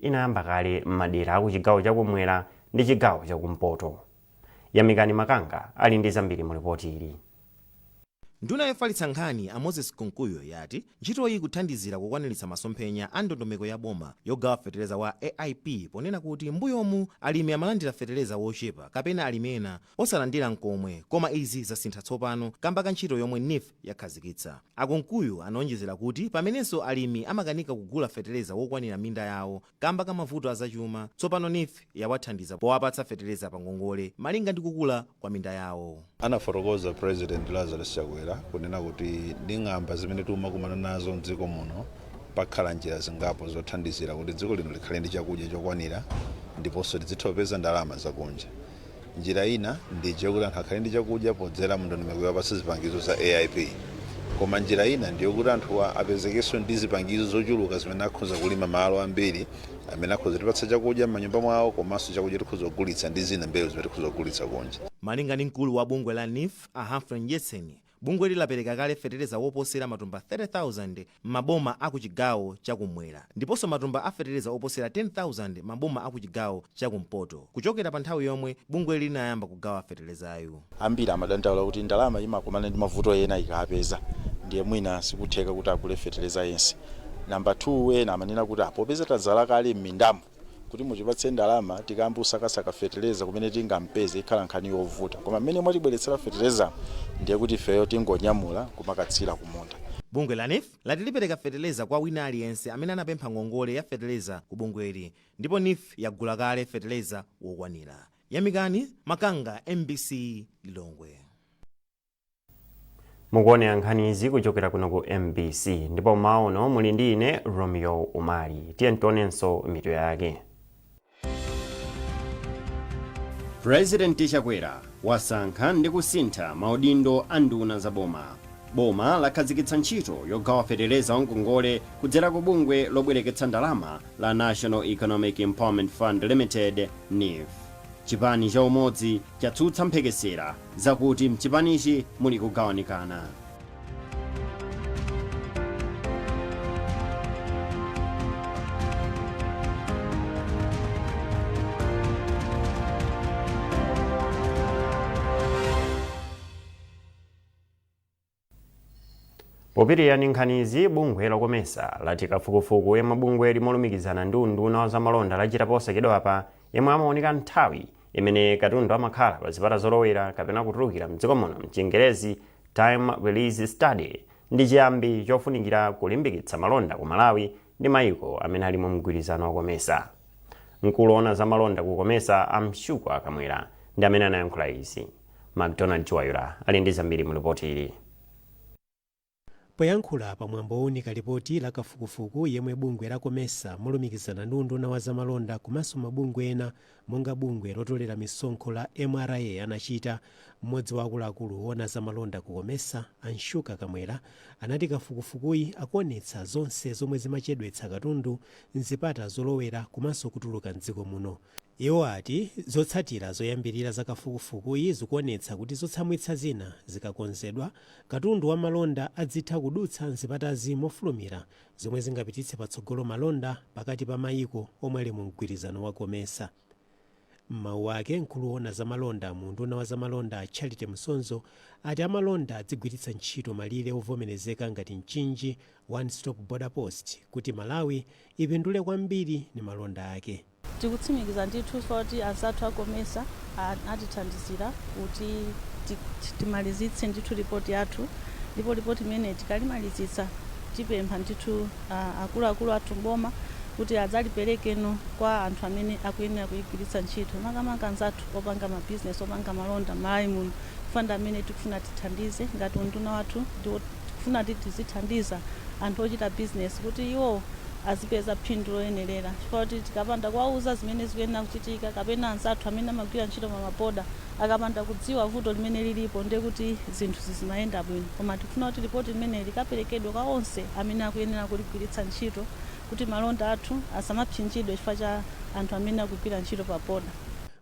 Inayamba kale m'madera aku chigawo chakumwera ndi chigawo chakumpoto. Yamikani Makanga ali ndi zambiri mu ripoti ili. Nduna yofalitsa nkhani a Moses Kunkuyu yati ntchitoyi ikuthandizira kukwaniritsa masomphenya a ndondomeko ya boma yogawa feteleza wa AIP, ponena kuti m'mbuyomu alimi amalandira feteleza wochepa kapena alimi ena osalandira nkomwe, koma izi zasintha tsopano kamba ka ntchito yomwe NEEF yakhazikitsa. A Kunkuyu anaonjezera kuti pamenenso alimi amakanika kugula feteleza wokwanira minda yawo kamba ka mavuto azachuma, tsopano NEEF yawathandiza powapatsa feteleza pa ngongole malinga ndi kukula kwa minda yawo. Anafotokoza President Lazarus Chakwera kunena kuti ndi ng'amba zimene timakumana nazo mdziko muno, pakhala njira zingapo zothandizira kuti dziko lino likhale ndi chakudya chokwanira ndiponso tizitha kupeza ndalama zakunja. Njira ina ndi yokuti anthu akhale ndi chakudya podzera mu ndondomeko yopatsa zipangizo za AIP, koma njira ina ndiyokuti anthuwa apezekenso ndi zipangizo zochuluka zimene akhoza kulima malo ambiri amene akhoza kutipatsa chakudya m'manyumba mwawo, komanso chakudya tikhoza kugulitsa ndi zina mbewu zimene tikhoza kugulitsa kunja. Malinga ndi mkulu wa bungwe la NEEF a Humphrey Mdyetseni, bungweli lapereka kale feteleza woposera matumba 30,000 m'maboma a ku chigawo cha kumwera ndiponso matumba a feteleza oposera 10,000 maboma a ku chigawo cha kumpoto kuchokera pa nthawi yomwe bungweli linayamba kugawa fetelezayu. Ambiri amadandaula kuti ndalama imakumana ndi mavuto ena ikapeza, ndiye mwina sikutheka kuti agule feteleza yense. Namba 2, ena amanena kuti popeza tadzala kale m'mindamo, kuti mutipatse ndalama tikayambe kusakasaka feteleza kumene tingampeze ikhala nkhani yovuta, koma mmene mwatibweretsera feteleza ndiye kuti ifeyo tingonyamula kumakatsira kumunda. Bungwe la NEEF lati lipereka feteleza kwa wina aliyense amene anapempha ngongole ya feteleza ku bungweli, ndipo NEEF yagula kale feteleza wokwanira. Yamikani Makanga, MBC, Lilongwe. Mukuonera nkhani izi kuchokera kuno ku MBC, ndipo mauno muli ndi ine Romeo Umali. Tiye tionenso mitu yake. Purezidenti Chakwera wasankha ndi kusintha maudindo a nduna za boma. Boma lakhazikitsa ntchito yogawa feteleza wangongole kudzera ku bungwe lobwereketsa ndalama la National Economic Empowerment Fund Limited, NEEF. Chipani cha Umodzi chatsutsa mphekesera zakuti mchipanichi muli kugawanikana. Popitirira ndi nkhanizi, bungwe la COMESA lati kafukufuku yemwe bungweli molumikizana ndi unduna wa zamalonda lachita posachedwapa, yemwe amaoneka nthawi imene katundu amakhala pa zipata zolowera kapena kutulukira mdziko muno, mchingerezi time release study, ndi chiyambi chofunikira kulimbikitsa malonda ku Malawi ndi mayiko amene ali mu mgwirizano wa COMESA. Mkulu woona zamalonda ku COMESA a Msukwa Kamwera ndi amene anayankhula izi. MacDonald Chiwayula ali ndi zambiri mu ripoti ili. Poyankhula pa mwambo wounika lipoti la kafukufuku yemwe bungwe la COMESA molumikizana ndi unduna wa zamalonda komanso mabungwe ena monga bungwe lotolera misonkho la MRA anachita, mmodzi wa akuluakulu woona zamalonda ku COMESA a Mshuka Kamwera anati kafukufukuyi akuonetsa zonse zomwe zimachedwetsa katundu mzipata zolowera komanso kutuluka mdziko muno. Iwo ati zotsatira zoyambirira za kafukufukuyi zikuonetsa kuti zotsamwitsa zina zikakonzedwa, katundu wa malonda adzitha kudutsa mzipatazi mofulumira, zomwe zingapititse patsogolo malonda pakati pa mayiko omwe ali mu mgwirizano wa COMESA. M'mawu ake, mkulu woona zamalonda mu unduna wa zamalonda Charity Msonzo ati amalonda adzigwiritsa ntchito malire ovomerezeka ngati Mchinji One Stop Border Post kuti Malawi ipindule kwambiri ndi malonda ake. Tikutsimikiza ndithu kuti anzathu a COMESA atithandizira kuti timalizitse ndithu ripoti yathu, ndipo ripoti imene tikalimalizitsa tipempha ndithu akuluakulu athu mboma kuti adzaliperekeno kwa anthu amene akuyenera kuyigwiritsa ntchito, makamaka anzathu opanga mabizinesi, opanga malonda m'Malawi muno, chifukwa amene tikufuna tithandize ngati unduna wathu ndiwo tikufuna kuti tizithandiza anthu ochita bizinesi kuti iwo azipeza phindu loyenerera, chifukwa kuti tikapanda kuwauza zimene zikuyenera kuchitika kapena anzathu amene amagwira ntchito pa maboda akapanda kudziwa vuto limene lilipo, ndiye kuti zinthu sizimayenda bwino. Koma tikufuna kuti ripoti limene likaperekedwe kwa onse amene akuyenera kuligwiritsa ntchito kuti malonda athu asamapsinjidwe chifukwa cha anthu amene akugwira ntchito pa boda.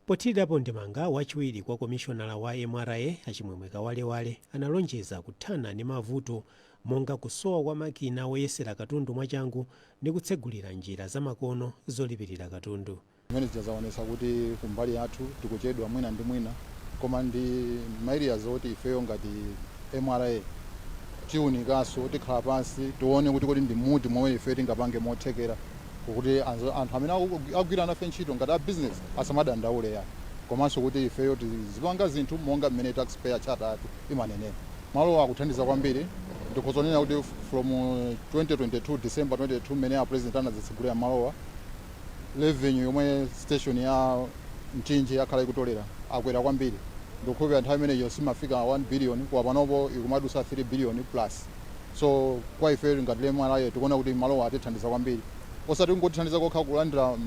Pothirirapo ndemanga, wachiwiri kwa komishonala wa MRA a Chimwemwe Kawalewale analonjeza kuthana ndi mavuto Monga kusowa kwa makina woyesera katundu mwachangu ndi kutsegulira njira zamakono zolipirira katundu. Zimene zaonetsa kuti kumbali yathu tikuchedwa mwina ndi mwina, koma ndi ma areas oti ifeyo ngati MRA tiwunikanso, tikhala pansi tione kuti kodi ndi muti momwe ife tingapange mothekera kuti anthu amene akugwira nafe ntchito ngati a business asamadandaule yani, komanso kuti ifeyo tizipanga zinthu monga mmene taxpayer charter yathu imanenera. Malo akuthandiza kwambiri. Ndikuzonena kuti from 2022, December 22, mmene a President anadzitsegulira malowa, revenue yomwe station ya Mchinji yakhala ikutolera akwera kwambiri. Ndikukhulupirira nthawi imeneyo simafika 1 billion, kwa panopo ikumadusa 3 billion plus. So kwa ife ngati MRA tikuona kuti malowa atithandiza kwambiri, osati kungotithandiza kokha kulandira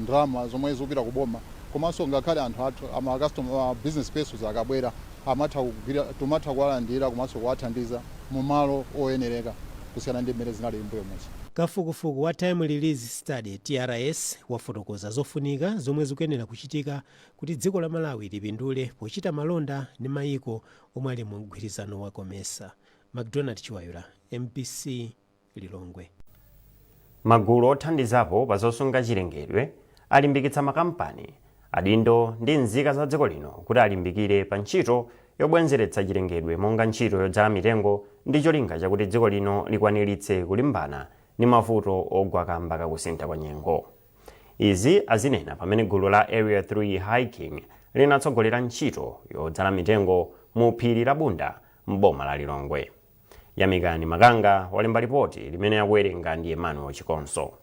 ndalama zomwe zikupita kuboma, komanso ngakhale anthu athu ama customer, business persons akabwera amatha kugwira, tumatha kuwalandira komanso kuwathandiza mu malo oyenereka kusiyana ndi mmene zinali mbuyo muja. Kafukufuku wa Time Release Study, TRS, wafotokoza zofunika zomwe zikuyenera kuchitika kuti dziko la Malawi lipindule pochita malonda ndi mayiko omwe ali mu mgwirizano wa COMESA. MacDonald Chiwayula, MBC, Lilongwe. Magulu othandizapo pa zosunga chilengedwe alimbikitsa makampani, adindo ndi nzika za dziko lino kuti alimbikire pa ntchito yobwezeretsa chilengedwe, monga ntchito yodzala mitengo, ndi cholinga chakuti dziko lino likwaniritse kulimbana ndi mavuto ogwa kamba kakusintha kwa nyengo. Izi azinena pamene gulu la Area 3 Hiking linatsogolera ntchito yodzala mitengo mu phiri la Bunda m'boma la Lilongwe. Yamikani Makanga walemba ripoti limene akuwerenga ndi Emmanuel Chikonso.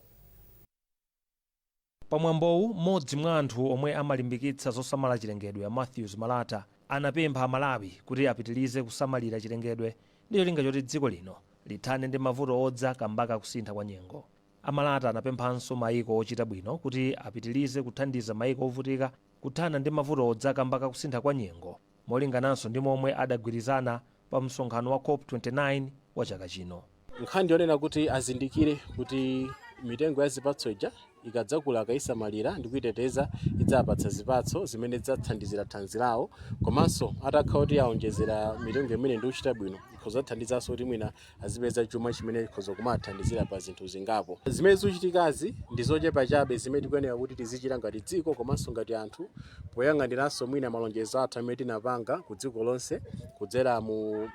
Pamwambowu, mmodzi mwa anthu omwe amalimbikitsa zosamala chilengedwe, a Matthews Malata, anapempha Amalawi kuti apitirize kusamalira chilengedwe ndi cholinga choti dziko lino lithane ndi mavuto odza kamba kakusintha kwa nyengo. Amalata anapemphanso mayiko ochita bwino kuti apitirize kuthandiza mayiko ovutika kuthana ndi mavuto odza kamba kakusintha kwa nyengo, molingananso ndi momwe adagwirizana pa msonkhano wa COP 29 wa chaka chino. Nkhani yonena kuti azindikire kuti mitengo ya zipatso ija ikadzakula, akayisamalira ndi kuyiteteza, idzapatsa zipatso zimene zidzathandizira thanzi lawo, komanso atakhala kuti awonjezera mitengo imene ndi kuchita bwino, ikhoza kuti mwina azipeza chuma chimene ikhoza kumathandizira pa zinthu zingapo. Zimene zikuchitikazi ndi zochepa chabe zimene tikuyenera kuti tizichita ngati dziko komanso ngati anthu, poyang'aniranso mwina malonjezo athu amene tinapanga ku dziko lonse kudzera mu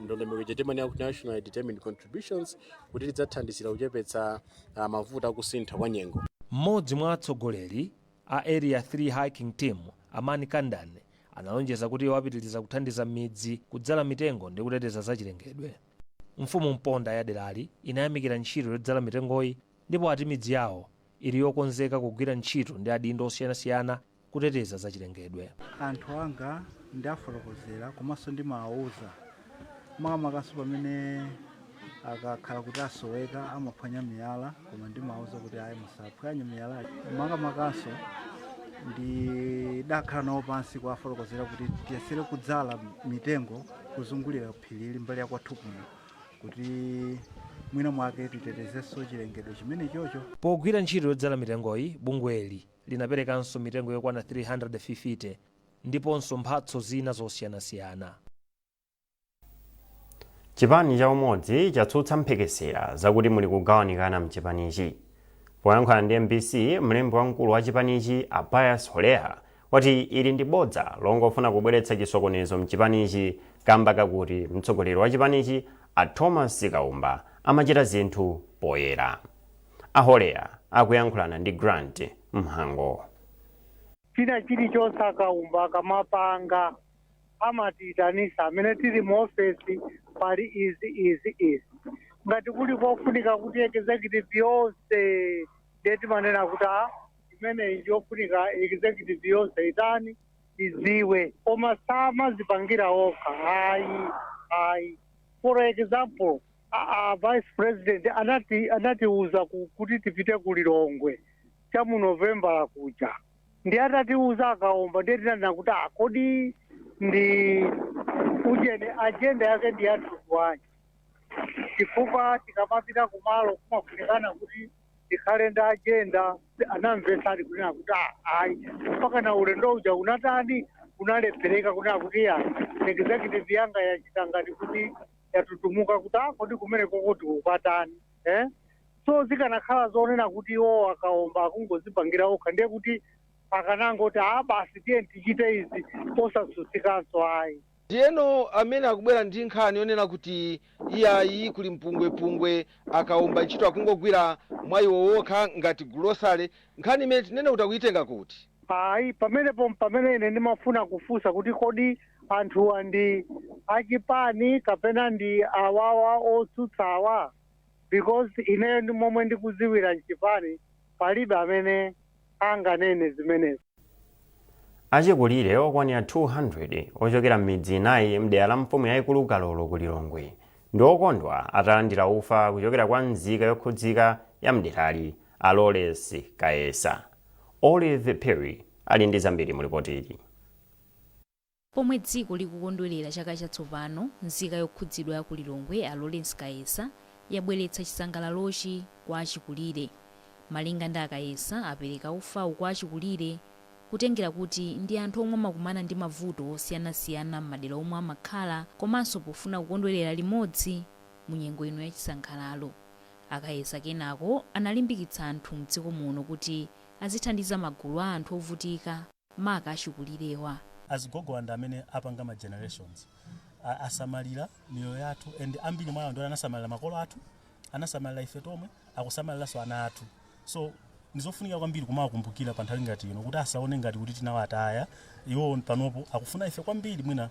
ndondomeko ija kuti National Determined Contributions, kuti tidzathandizira kuchepetsa mavuto akusintha kwa nyengo. Mmodzi mwa atsogoleri a Area 3 Hiking Team, Amani Kandan, analonjeza kuti iwo apitiriza kuthandiza midzi kudzala mitengo ndi kuteteza zachilengedwe. Mfumu Mponda ya derali inayamikira ntchito yodzala mitengoyi ndipo ati midzi yawo ili yokonzeka kugwira ntchito ndi adindo osiyanasiyana kuteteza zachilengedwe. Anthu anga ndiafotokozera komanso ndimawawuza, makamakaso pamene akakhala kuti asoweka amaphwanya miyala, koma ndimawawuza kuti ayi, musaphwanye miyala. Makamakaso ndidakhala nawo pansi kuwafotokozera kuti tiyesere kudzala mitengo kuzungulira phirili mbali ya kwathu kuno, kuti mwina mwake titetezenso chilengedwe chimene chocho. Pogwira ntchito yodzala mitengoyi, bungweli linaperekanso mitengo yokwana 350 ndiponso mphatso zina zosiyanasiyana. Chipani cha Umodzi chatsutsa mphekesera zakuti muli kugawanikana mchipanichi. Poyankhula ndi MBC, mlembi wamkulu wa chipanichi, a Pius Holeya, wati ili ndi bodza longofuna kubweretsa chisokonezo mchipanichi kamba kakuti mtsogoleri wa chipanichi, a Thomas Kaumba, amachita zinthu poyera. Aholeya akuyankhulana ndi Grant Mhango. China chilichonse Akaumba akamapanga amatiyitanisa amene tili mu ofesi, pali izi, izi, izi. Ngati kuli kofunika kuti executive yonse, ndiye timanena kuti a imeneyi ndiyofunika executive yonse itani, iziwe, koma samazipangira okha, ayi, ayi. For example, a vice president anatiuza kuti tipite ku Lilongwe cha mu Novembala kuja. Ndi atatiuza Akaumba, ndiye tinanena kuti ah, kodi ndi ujene agenda yake ndi yathu wanji? Chifukwa tikamapita kumalo kumafunikana kuti tikhale ndi agenda. Anamvetsadi kunena kuti ah, ayi, mpaka na ulendo uja unatani, unalephereka, kunena kuti ya executive yanga yachita ngati kuti Yatutumuka kuti akodi kumeneko kuti ukatani, eh? So zikanakhala zonena kuti iwo akaomba akungozipangira okha, ndiye kuti akanangoti, "A, basi, tiye tichite izi," osatsutsikanso ayi. Ndiyeno amene akubwera ndi nkhani yonena kuti iyayi, kuli mpungwepungwe, akaomba ntchito akungogwira mwa iwo wokha ngati gulosale, nkhani imene tinene kuti akuyitenga kuti? Ayi, pamenepo pamene ine ndimafuna kufunsa kuti kodi anthuwa ndi achipani kapena ndi awawa otsutsawa? Because ineyo ndi momwe ndikuziwira, mchipani palibe amene anganene zimenezi. Achikulire okwanira 200 ochokera m'midzi inayi mdera la mfumu yayikulu Kalolo ku Lilongwe ndi okondwa atalandira ufa kuchokera kwa nzika yokhudzika ya mderali, a Lawrence Kayesa. Olive Perry ali ndi zambiri mu ripoti ili. Pomwe dziko likukondwerera chaka chatsopano, nzika yokhudzidwa ya ku Lilongwe, a Lawrence Kayesa, yabweretsa chisangalalochi kwa achikulire. Malinga ndi Akayesa, apereka ufawu kwa achikulire kutengera kuti ndi anthu omwe amakumana ndi mavuto osiyanasiyana m'madera omwe amakhala, komanso pofuna kukondwerera limodzi mu nyengo ino ya chisangalalo. Akayesa kenako analimbikitsa anthu mdziko muno kuti azithandiza magulu a anthu ovutika, maka achikulirewa. Azigogo anda amene apanga ma generations, asamalira miyoyo yathu, and ambiri mwa anthu anasamalira makolo athu, anasamalira ife tomwe, akusamaliranso ana athu. So ndizofunika kwambiri kumawakumbukira pa nthawi ngati ino, kuti asaone ngati kuti tinawataya iwo. Panopo akufuna ife kwambiri mwina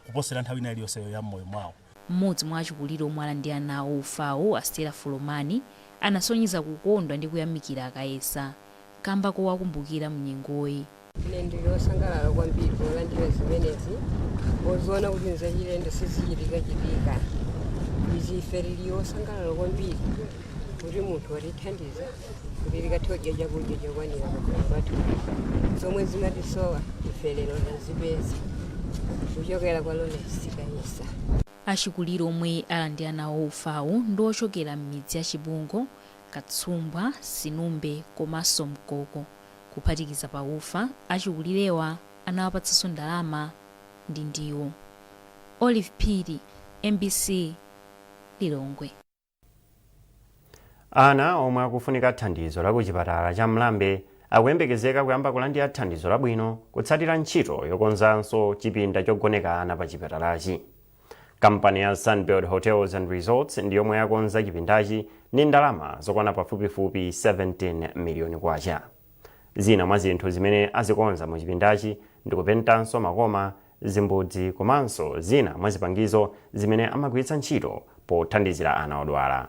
kuposera nthawi ina iliyonseyo ya mmoyo mwawo. Mmodzi mwa achikulire omwe alandira nawo ufawo, Astera Fulomani, anasonyeza kukondwa ndi kuyamikira Akayesa kamba kowakumbukira mnyengoyi. Ine ndili wosangalala kwambiri polandira zimenezi, poziona kuti nzachilendo, sizichitikachitika izi. Ife tili wosangalala kwambiri kuti munthu watithandiza kuti tikathe kudya chakudya chokwanira pakhomo pathu. Zomwe zimatisowa ife lero tazipeza kuchokera kwa Lawrence Kayesa. Achikulire omwe alandira nawo ufawu ndi ochokera m'midzi ya Chibungo, Katsumbwa, Sinumbe komanso Mkoko. Kuphatikiza pa ufa, achikulirewa anawapatsanso ndalama ndi ndiwo. Olive Phiri, MBC, Lilongwe. Ana omwe akufunika thandizo la kuchipatala cha Mlambe akuyembekezeka kuyamba kulandira thandizo labwino kutsatira ntchito yokonzanso chipinda chogoneka ana pa chipatalachi. Kampani ya Sunbird Hotels and Resorts ndi yomwe yakonza chipindachi ndi ndalama zokwana pafupifupi 17 miliyoni kwacha. Zina mwa zinthu zimene azikonza mu chipindachi ndi kupentanso makoma, zimbudzi komanso zina mwa zipangizo zimene amagwiritsa ntchito pothandizira ana odwala.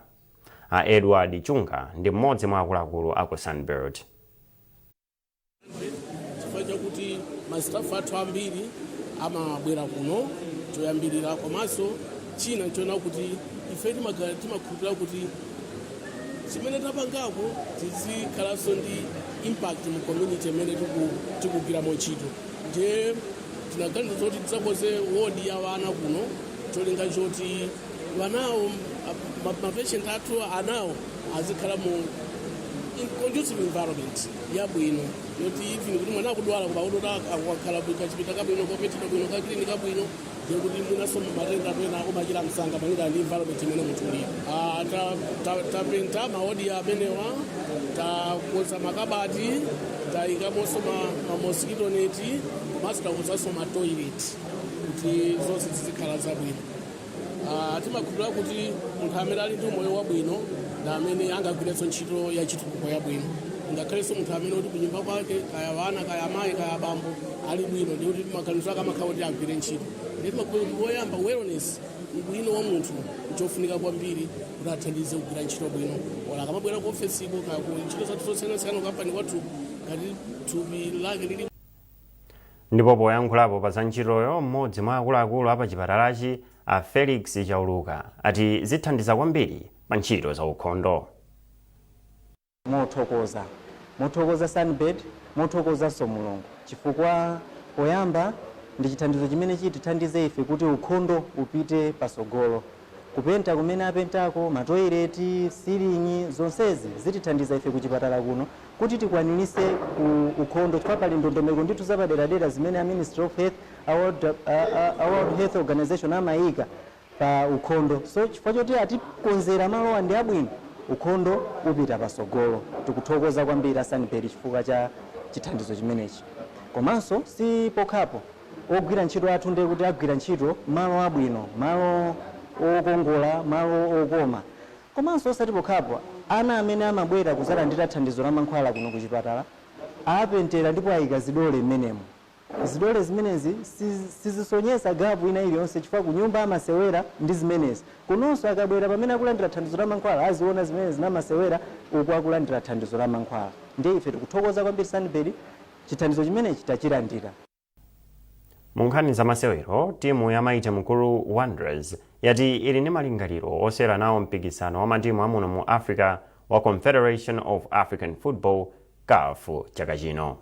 A Edward Chunga ndi mmodzi mwa akuluakulu aku Sunbird. Chifukwa chakuti ma staff athu ambiri amabwera kuno choyambirira, komanso china nchoona kuti ife timakhulupirira kuti chimene tapangako tizikhalanso ndi impact mu community imene tikugwiramo ntchito. Ndiye tinaganiza zoti tidzakonze wodi ya vana kuno, cholinga choti vanawo, ma patient athu anawo, azikhala mu in conducive environment yabwino, yoti even kuti mwana akudwala, koma akudwala akakhala kachipinda kabwino, kopetedwa bwino, ka clean kabwino, ndiye kuti mwinanso matenda pena akumachira msanga malingana ndi environment imene munthu ulipo. Tapenta mawodi amenewa, takonza makabati, tayikamonso ma mosquito net, komanso takonzanso ma toilet kuti zonse zizikhala zabwino. Timakhulupirira kuti munthu amene ali ndi umoyo wabwino ndi amene angagwirenso ntchito ya chitukuko yabwino. Ngakhalenso munthu amene kuti kunyumba kwake, kaya wana, kaya amayi, kaya abambo, ali bwino, ndi kuti maganizo ake amakhala kuti agwire ntchito. Ndiye timakhulupirira kuti woyamba, wellness, ubwino wa munthu nchofunika kwambiri kuti athandize kugwira ntchito bwino. Wala akamabwera ku ofesiko, kaya ku ntchito zathu zosiyanasiyana ku kampani kwathu, ngati thupi lake lili Ndipo poyankhulapo pa za ntchitoyo, mmodzi mwa akuluakulu a pa chipatalachi, a Felix Chauluka, ati zithandiza kwambiri pa ntchito za ukhondo. Mothokoza, mothokoza Sunbird, mothokozanso Mulungu, chifukwa poyamba ndi chithandizo chimene chitithandize ife kuti ukhondo upite pasogolo. Kupenta kumene apentako, ma toilet, ceiling, zonsezi zitithandiza ife kuchipatala kuno kuti tikwanirise ku ukhondo, chifukwa pali ndondomeko ndithu zapaderadera zimene a Ministry of Health, a World Health Organization amayika. Pa ukhondo, so chifukwa choti atikonzera malowa ndi abwino, ukhondo upita pasogolo. Tikuthokoza kwambiri a Sunbird chifukwa cha chithandizo chimenechi. Komanso si pokhapo, ogwira ntchito athu ndiye kuti agwira ntchito malo abwino, malo okongola, malo okoma. Komanso osati pokhapo, ana amene amabwera kuzalandira thandizo la mankhwala kuno kuchipatala aapentera ndipo ayika zidole m'menemo. Zidole zimenezi sizisonyeza gap ina iliyonse, chifukwa kunyumba amasewera ndi zimenezi. Kunonso akabwera, pamene akulandira thandizo la mankhwala, aziona zimene zinamasewera uku akulandira thandizo la mankhwala. Ndiye ife tikuthokoza kwambiri Sunbird, chithandizo chimenechi tachilandira. Mu nkhani za masewero, timu ya Mighty Mukuru Wanderers yati ili ndi malingaliro osewera nawo mpikisano wa matimu amuno mu Africa wa Confederation of African Football, CAF, chaka chino.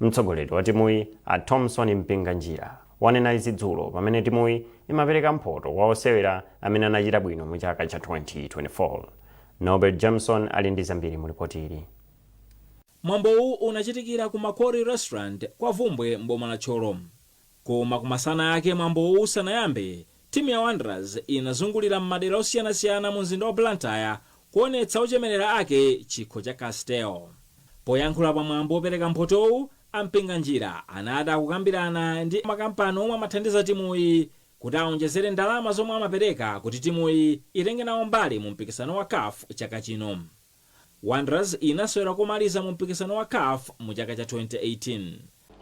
Mtsogoleri wa timuyi, a Thomson Mpinganjira, wanena izi dzulo pamene timuyi imapereka mphoto kwa osewera amene anachita bwino mu chaka cha 2024. Norbert Jameson ali ndi zambiri mu ripoti ili. Mwambowu unachitikira ku Makori Restaurant kwa Vumbwe m'boma la Thyolo. Koma kumasana ake mwambowu usanayambe, timu ya Wanderers inazungulira m'madera osiyanasiyana mu mzinda wa Blantyre kuonetsa ochemerera ake chikho cha Castel. Poyankhula pamwambo wopereka mphotowu, a Mpinganjira anati akukambirana ndi makampani omwe amathandiza timuyi kuti aonjezere ndalama zomwe amapereka kuti timuyi itenge nawo mbali mu mpikisano wa CAF chaka chino. Wanderers inasewera komaliza mu mpikisano wa CAF mu chaka cha 2018.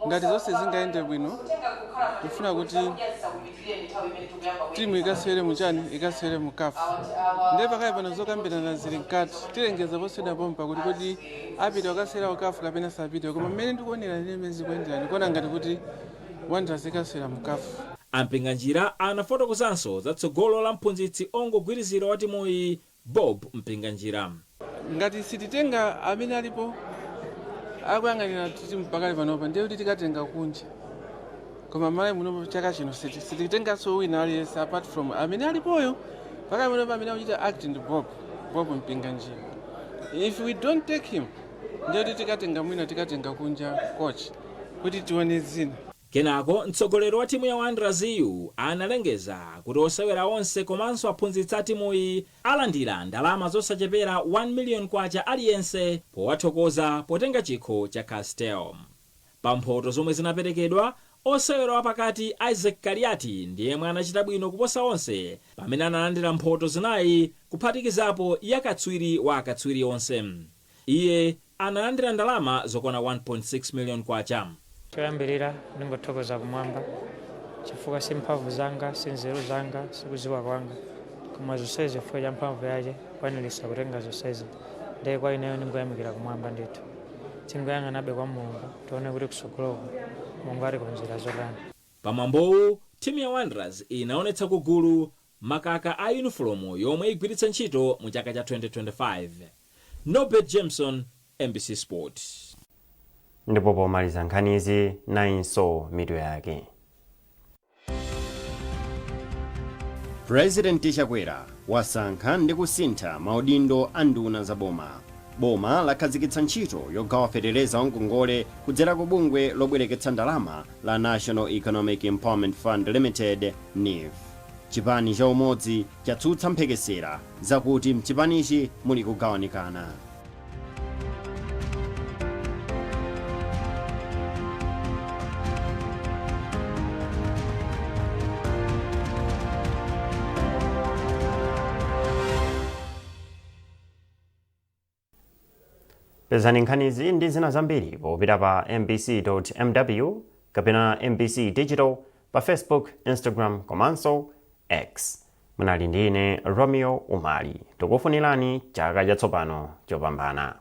Ngati zonse zingayende bwino, tikufuna kuti timu ikasewere muchani, ikasewere mu CAF. Ndiye pakali pano zokambirana zili mkati, tilengeza posachedwa pompa kuti kodi apita kukasewera ku CAF kapena sapita. Koma mmene ndikuonera ine, mmene zikuyendera, ndikuona ngati kuti Wanderers ikasewera mu CAF. A Mpinganjira anafotokozanso za tsogolo la mphunzitsi ongogwirizira wa timuyi, Bob Mpinganjira. Ngati sititenga amene alipo akuyang'anira timu pakali panopa, ndiye kuti tikatenga kunja. Koma Malawi munopo chaka chino sititenganso wina aliyense apart from amene alipoyo pakali panopa. Amene akuchita act ndi Bob Mpinganjira. If we don't take him, ndiye kuti tikatenga mwina, tikatenga kunja coach kuti tione zina. Kenako mtsogoleri wa timu ya Wanderers yu analengeza kuti osewera onse komanso aphunzitsi a timuyi alandira ndalama zosachepera 1 million kwacha aliyense powathokoza potenga chikho cha Castel. Pa mphoto zomwe zinaperekedwa, osewera wapakati Isaac Kaliati ndi yemwe anachita bwino kuposa onse pamene analandira mphoto zinayi, kuphatikizapo ya katswiri wa akatswiri onse. Iye analandira ndalama zokwana 1.6 million kwacha. Choyambirira ndingothokoza kumwamba, chifukwa si mphamvu zanga, si nzeru zanga, sikudziwa kwanga, koma zonsezi chifukwa cha mphamvu yake kwanilisa kutenga zonsezi. Ndiye kwa ineyo ndingoyamikira kumwamba ndithu. Tingoyang'anabe kwa Mulungu, tione kuti kusogoloko Mulungu atikonzera zotani. Pamwambowu, timu ya Wanderers inaonetsa kugulu makaka a yunifomu yomwe igwiritsa ntchito mu chaka cha 2025. Norbert Jameson, MBC Sport. Ndipo pomaliza nkhanizi, nayinso mitu yake. Purezidenti Chakwera wasankha ndi kusintha maudindo a nduna za boma. Boma lakhazikitsa ntchito yogawa fetereza wamgongole kudzera ku bungwe lobwereketsa ndalama la National Economic Empowerment Fund Limited, NEEF. Chipani cha Umodzi chatsutsa mphekesera zakuti mchipanichi muli kugawanikana. Pezani nkhanizi ndi zina zambiri popita pa mbc.mw kapena MBC Digital pa Facebook, Instagram komanso X. Munali ndi ine, Romeo Umali. Tikufunirani chaka chatsopano chopambana.